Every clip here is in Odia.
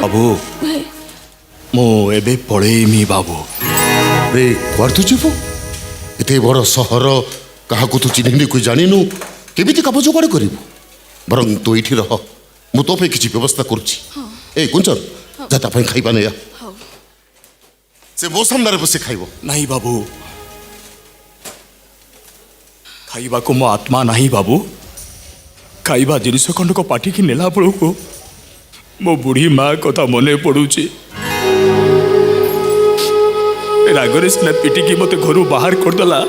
ବାବୁ, ମୁଁ ଏବେ ପଳେଇମି ବାବୁ। ରେ, କୁଆଡ଼େ ତୁ ଯିବୁ? ଏତେ ବଡ଼ ସହର, କାହାକୁ ତୁ ଚିହ୍ନିନି କି ଜାଣିନୁ, କେମିତି କାମ ଯୋଗାଡ଼ କରିବୁ? ବରଂ ତୁ ଏଇଠି ରହ, ମୁଁ ତୋ ପାଇଁ କିଛି ବ୍ୟବସ୍ଥା କରୁଛି। ଏ କୁଞ୍ଚନ, ଯା, ତା ପାଇଁ ଖାଇବା ନେଇ ଆ। ସେ ମୋ ସାମ୍ନାରେ ବସି ଖାଇବ। ନାହିଁ ବାବୁ, ଖାଇବାକୁ ମୋ ଆତ୍ମା ନାହିଁ ବାବୁ। ଖାଇବା ଜିନିଷ ଖଣ୍ଡକ ପାଟିକି ନେଲା ବେଳକୁ ମୋ ବୁଢ଼ୀ ମା କଥା ମନେ ପଡ଼ୁଛି। ରାଗରେ ସିନା ପିଟିକି ମୋତେ ଘରୁ ବାହାର କରିଦେଲା,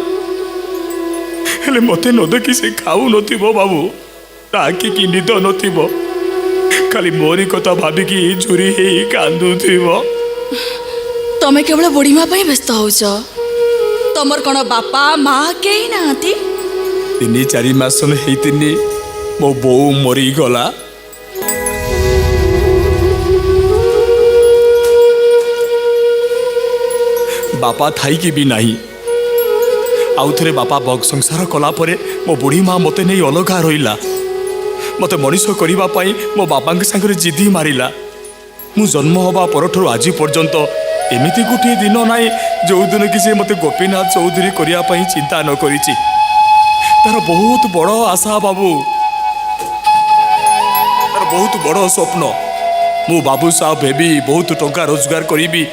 ହେଲେ ମୋତେ ନ ଦେଖି ସେ ଖାଉନଥିବ ବାବୁ। ତା ଆଖିକି ନିଦ ନଥିବ, ଖାଲି ମୋରି କଥା ଭାବିକି ଝୁରି ହେଇ କାନ୍ଦୁଥିବ। ତମେ କେବଳ ବୁଢ଼ୀ ମା ପାଇଁ ବ୍ୟସ୍ତ ହଉଛ। ତମର କ'ଣ ବାପା ମା କେହି ନାହାନ୍ତି? 3-4 ମାସ ହେଇତିନି, ମୋ ବୋଉ ମରିଗଲା। ବାପା ଥାଇକି ବି ନାହିଁ। ଆଉ ଥରେ ବାପା ସଂସାର କଲା ପରେ ମୋ ବୁଢ଼ୀ ମା ମୋତେ ନେଇ ଅଲଗା ରହିଲା। ମୋତେ ମଣିଷ କରିବା ପାଇଁ ମୋ ବାପାଙ୍କ ସାଙ୍ଗରେ ଜିଦି ମାରିଲା। ମୁଁ ଜନ୍ମ ହେବା ପରଠାରୁ ଆଜି ପର୍ଯ୍ୟନ୍ତ ଏମିତି ଗୋଟିଏ ଦିନ ନାହିଁ ଯେଉଁଦିନ କି ସେ ମୋତେ ଗୋପୀନାଥ ଚୌଧୁରୀ କରିବା ପାଇଁ ଚିନ୍ତା ନ କରିଛି। ତାର ବହୁତ ବଡ଼ ଆଶା ବାବୁ, ତାର ବହୁତ ବଡ଼ ସ୍ୱପ୍ନ। ମୁଁ ବାବୁ ସାହେବ ହେବି, ବହୁତ ଟଙ୍କା ରୋଜଗାର କରିବି।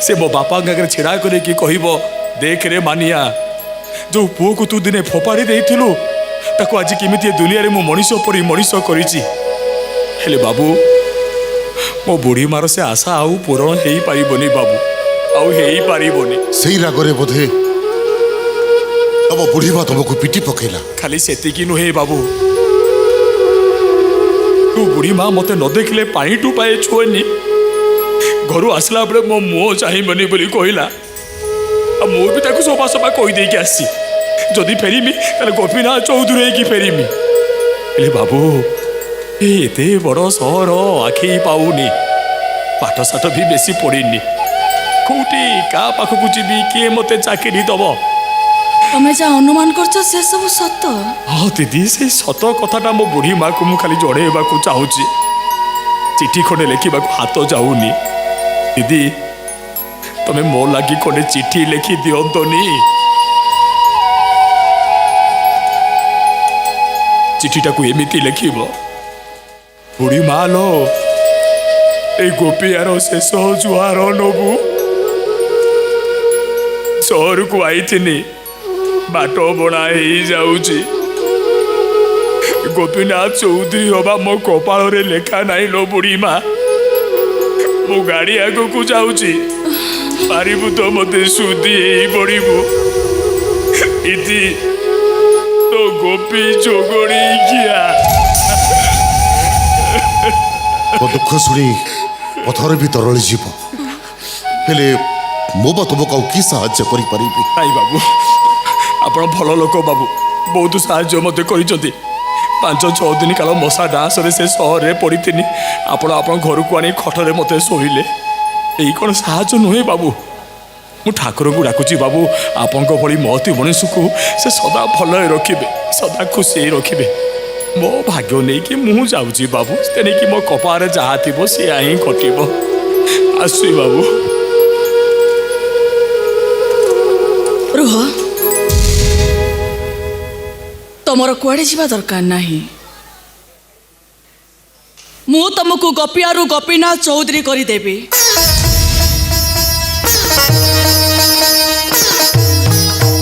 ସେ ମୋ ବାପାଙ୍କ ଆଗରେ ଛିଡ଼ା କରିକି କହିବ, ଦେଖରେ ମାନିଆ, ଯୋଉ ପୁଅକୁ ତୁ ଦିନେ ଫୋପାଡ଼ି ଦେଇଥିଲୁ, ତାକୁ ଆଜି କେମିତି ଏ ଦୁନିଆରେ ମୁଁ ମଣିଷ ପରି ମଣିଷ କରିଛି। ହେଲେ ବାବୁ, ମୋ ବୁଢ଼ୀ ମାର ସେ ଆଶା ଆଉ ପୂରଣ ହେଇପାରିବନି ବାବୁ, ଆଉ ହେଇପାରିବନି। ସେଇ ରାଗରେ ବୋଧେ ତମ ବୁଢ଼ୀ ମା ତମକୁ ପିଟି ପକେଇଲା। ଖାଲି ସେତିକି ନୁହେଁ ବାବୁ, ତୁ ବୁଢ଼ୀ ମା ମୋତେ ନ ଦେଖିଲେ ପାଣି ଟୁପାଏ ଛୁଏନି। ଘରୁ ଆସିଲା ବେଳେ ମୋ ମୁହଁ ଚାହିଁବନି ବୋଲି କହିଲା। ଆଉ ମୁଁ ବି ତାକୁ ସଫା ସଫା କହିଦେଇକି ଆସିଛି, ଯଦି ଫେରିମି ତାହେଲେ ଗୋପୀନାଥ ଚୌଧୁରୀ ହେଇକି ଫେରିମି। ହେଲେ ବାବୁ, ଏ ଏତେ ବଡ଼ ସହର, ଆଖି ପାଉନି, ପାଠ ସାଠ ବି ବେଶୀ ପଡ଼ିନି। କୋଉଠି କାହା ପାଖକୁ ଯିବି, କିଏ ମୋତେ ଚାକିରି ଦବ? ତମେ ଯାହା ଅନୁମାନ କରୁଛ ସେ ସବୁ ସତ? ହଁ ଦିଦି, ସେଇ ସତ କଥାଟା ମୋ ବୁଢ଼ୀ ମାକୁ ମୁଁ ଖାଲି ଜଣେଇବାକୁ ଚାହୁଁଛି। ଚିଠି ଖଣ୍ଡେ ଲେଖିବାକୁ ହାତ ଯାଉନି। ଦିଦି, ତମେ ମୋ ଲାଗି ଖଣ୍ଡେ ଚିଠି ଲେଖି ଦିଅନ୍ତନି? ଚିଠିଟାକୁ ଏମିତି ଲେଖିବ, ବୁଢ଼ୀ ମା ଲୋ, ଏଇ ଗୋପିଆର ଶେଷ ଜୁହାର ନବୁ। ସହରକୁ ଆଇଥିନି, ବାଟ ବଣା ହେଇଯାଉଛି। ଗୋପୀନାଥ ଚୌଧୁରୀ ହବା ମୋ କପାଳରେ ଲେଖା ନାହିଁ ଲୋ ବୁଢ଼ୀ ମା। ମୁଁ ଗାଡ଼ି ଆଗକୁ ଯାଉଛି, ପାରିବୁ ତ ମତେ ସୁଧି ହେଇ ପଡ଼ିବୁ। ଇତି ତୋ ଗୋପୀ ଯୋଗଣୀ ଖିଆ। ମୋ ଦୁଃଖ ଶୁଣି ପଥର ବି ତରଳି ଯିବ, ହେଲେ ମୁଁ ବା ତୁମକୁ ଆଉ କି ସାହାଯ୍ୟ କରିପାରିବି? ନାଇଁ ବାବୁ, ଆପଣ ଭଲ ଲୋକ ବାବୁ, ବହୁତ ସାହାଯ୍ୟ ମୋତେ କରିଛନ୍ତି। 5-6 ଦିନ କାଳ ମଶା ଡାଁସରେ ସେ ସହରରେ ପଡ଼ିଥିନି, ଆପଣ ଆପଣଙ୍କ ଘରକୁ ଆଣି ଖଟରେ ମୋତେ ଶୋଇଲେ। ଏଇ କ'ଣ ସାହାଯ୍ୟ ନୁହେଁ ବାବୁ? ମୁଁ ଠାକୁରଙ୍କୁ ଡାକୁଛି ବାବୁ, ଆପଣଙ୍କ ଭଳି ମହତି ମଣିଷକୁ ସେ ସଦା ଭଲରେ ରଖିବେ, ସଦା ଖୁସି ହେଇ ରଖିବେ। ମୋ ଭାଗ୍ୟ ନେଇକି ମୁଁ ଯାଉଛି ବାବୁ, ତେଣିକି ମୋ କପାଳରେ ଯାହା ଥିବ ସେୟା ହିଁ ଘଟିବ। ଆସୁଛି ବାବୁ। ରୁହ, ତମର କୁଆଡ଼େ ଯିବା ଦରକାର ନାହିଁ। ମୁଁ ତମକୁ ଗପିଆରୁ ଗୋପୀନାଥ ଚୌଧୁରୀ କରିଦେବି।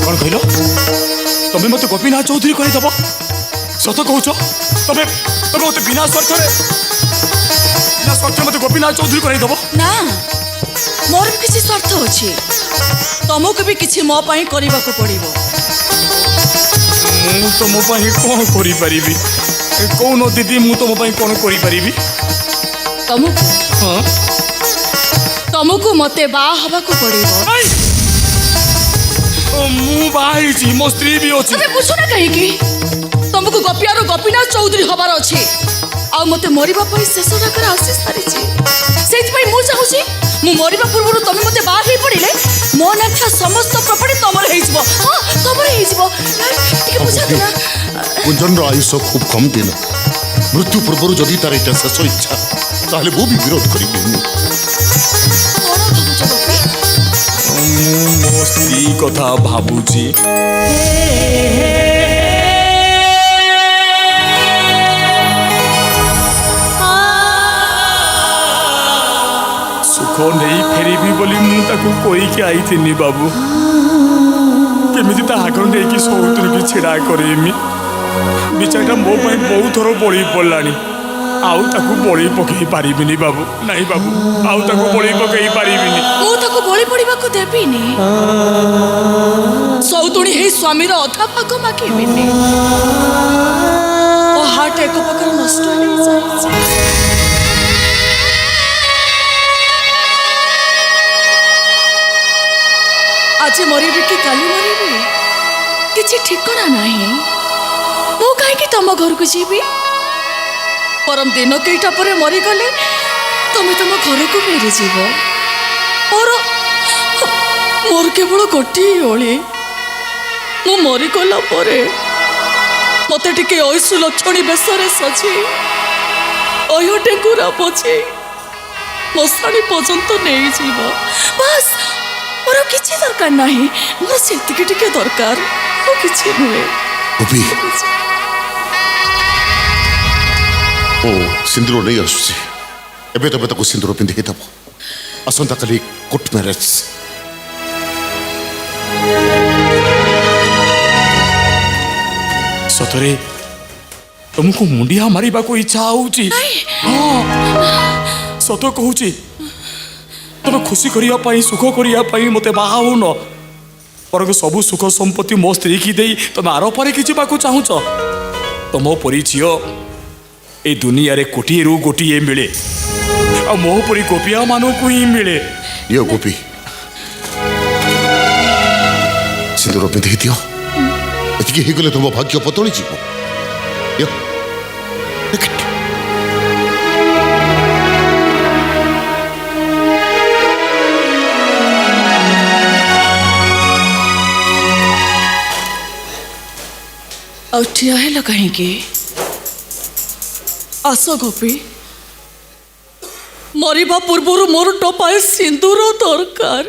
କ'ଣ କହିଲ? ତମେ ମୋତେ ଗୋପୀନାଥ ଚୌଧୁରୀ କରିଦେବ? ସତ କହୁଛ? ତମେ ତମେ ମୋତେ ବିନା ସ୍ୱାର୍ଥରେ, ବିନା ସ୍ୱାର୍ଥରେ ମୋତେ ଗୋପୀନାଥ ଚୌଧୁରୀ କରାଇଦେବ? ନା, ମୋର ବି କିଛି ସ୍ୱାର୍ଥ ଅଛି। ତମକୁ ବି କିଛି ମୋ ପାଇଁ କରିବାକୁ ପଡ଼ିବ। ମୁଁ ତମ ପାଇଁ କ'ଣ କରିପାରିବି କହୁନ ଦିଦି? ମୁଁ ତମ ପାଇଁ କ'ଣ କରିପାରିବି? ତମକୁ, ହଁ, ତମକୁ ମତେ ବାହା ହବାକୁ ପଡ଼ିବ। ମୁଁ ବାହା ହେଇଛି, ମୋ ସ୍ତ୍ରୀ ବି ଅଛି। ତମେ ବୁଝୁନା କାହିଁକି? ତମକୁ ଗପିଆରୁ ଗୋପୀନାଥ ଚୌଧୁରୀ ହବାର ଅଛି, ଆଉ ମତେ ମରିବା ପାଇଁ ଶେଷ ଡାକରା ଆସି ସାରିଛି। ସେଇଥିପାଇଁ ମୁଁ ଚାହୁଁଛି ମୁଁ ମରିବା ପୂର୍ବରୁ ତମେ ମତେ ବାହା ହେଇ ପଡ଼ିଲେ ମୋ ନାଁ ଥିବା ସମସ୍ତ ପ୍ରପର୍ଟି ତମର ହେଇଯିବ। ହଁ, ତମର ହେଇଯିବ। ଟିକେ ବୁଝାନ୍ତୁ ନା। କୁଞ୍ଜନର ଆୟୁଷ ଖୁବ୍ କମ୍ ଦିନ। ମୃତ୍ୟୁ ପୂର୍ବରୁ ଯଦି ତାର ଏଇଟା ଶେଷ ଇଚ୍ଛା, ତାହେଲେ ମୁଁ ବି ବିରୋଧ କରିବିନି। କଣ ଭାବୁଛ ଗୋପୀ? ମୁଁ ମୋ ସ୍ତ୍ରୀ କଥା ଭାବୁଛି। ସୁଖ ନେଇ ଫେରିବି ବୋଲି ମୁଁ ତାକୁ କହିକି ଆଇଥିନି ବାବୁ। କେମିତି ତା ଆଗ ନେଇକି ସଉତୁଣିକି ଛିଡ଼ା କରେଇମି? ବିଚାରଟା ମୋ ପାଇଁ ବହୁତ ଥର ବଳି ପଡ଼ିଲାଣି, ଆଉ ତାକୁ ବଳି ପକେଇ ପାରିବିନି ବାବୁ। ନାଇଁ ବାବୁ, ଆଉ ତାକୁ ବଳି ପକେଇ ପାରିବିନି। ମୁଁ ତାକୁ ବଳି ପଡ଼ିବାକୁ ଦେବିନି। ସଉତୁଣି ହେଇ ସ୍ୱାମୀର ଅଧା ଭାଗ ମାଗିବିନି। ମୋ ହାର୍ଟ ଏକ ପ୍ରକାର ନଷ୍ଟ ହେଇଯାଇଛି। ଆଜି ମରିବି କି କାଲି ମରିବି କିଛି ଠିକଣା ନାହିଁ। ମୁଁ କାହିଁକି ତମ ଘରକୁ ଯିବି? ବରଂ ଦିନ କେଇଟା ପରେ ମରିଗଲେ ତମେ ତମ ଘରକୁ ଫେରିଯିବ। ମୋର ମୋର କେବଳ ଗୋଟିଏ ଅଳି, ମୁଁ ମରିଗଲା ପରେ ମତେ ଟିକେ ଐଶୁ ଲକ୍ଷଣୀ ବେଶରେ ସଜେଇ ଅହ୍ୟ ଡେଙ୍ଗୁରା ବଜେଇ ମଶାଣି ପର୍ଯ୍ୟନ୍ତ ନେଇଯିବ। ବାସ୍, ମୋର କିଛି ଦରକାର ନାହିଁ। ମୋର ସେତିକି ଟିକେ ଦରକାର, ଆଉ କିଛି ନୁହେଁ। ଗୋପୀ, ମୁଁ ସିନ୍ଦୁର ନେଇ ଆସୁଛି। ଏବେ ତମେ ତାକୁ ସିନ୍ଦୁର ପିନ୍ଧେଇ ଦେବ। ଆସନ୍ତାକାଲି କୋର୍ଟ ମ୍ୟାରେଜ। ସତରେ ତମକୁ ମୁଣ୍ଡିଆ ମାରିବାକୁ ଇଚ୍ଛା ହଉଛି? ହଁ, ସତ କହୁଛି। ତମେ ଖୁସି କରିବା ପାଇଁ, ସୁଖ କରିବା ପାଇଁ ମୋତେ ବାହା ହଉନ, ବରଂ ସବୁ ସୁଖ ସମ୍ପତ୍ତି ମୋ ସ୍ତ୍ରୀକି ଦେଇ ତମେ ଆର ପାରିକି ଯିବାକୁ ଚାହୁଁଛ। ତମ ପରି ଝିଅ ଏ ଦୁନିଆରେ କୋଟିଏରୁ ଗୋଟିଏ ମିଳେ, ଆଉ ମୋ ପରି ଗୋପିଆ ମାନଙ୍କୁ ହିଁ ମିଳେ। ନିଅ ଗୋପୀ, ସିନ୍ଦୁର ପିନ୍ଧେଇ ଦିଅ। ଏତିକି ହେଇଗଲେ ତୁମ ଭାଗ୍ୟ ବଦଳିଯିବ। ନିଅ। Take it. ଆଉ ଠିଆ ହେଲ କାହିଁକି? ଆସ ଗୋପୀ, ମରିବା ପୂର୍ବରୁ ମୋର ଟୋପାଏ ସିନ୍ଦୁର ଦରକାର।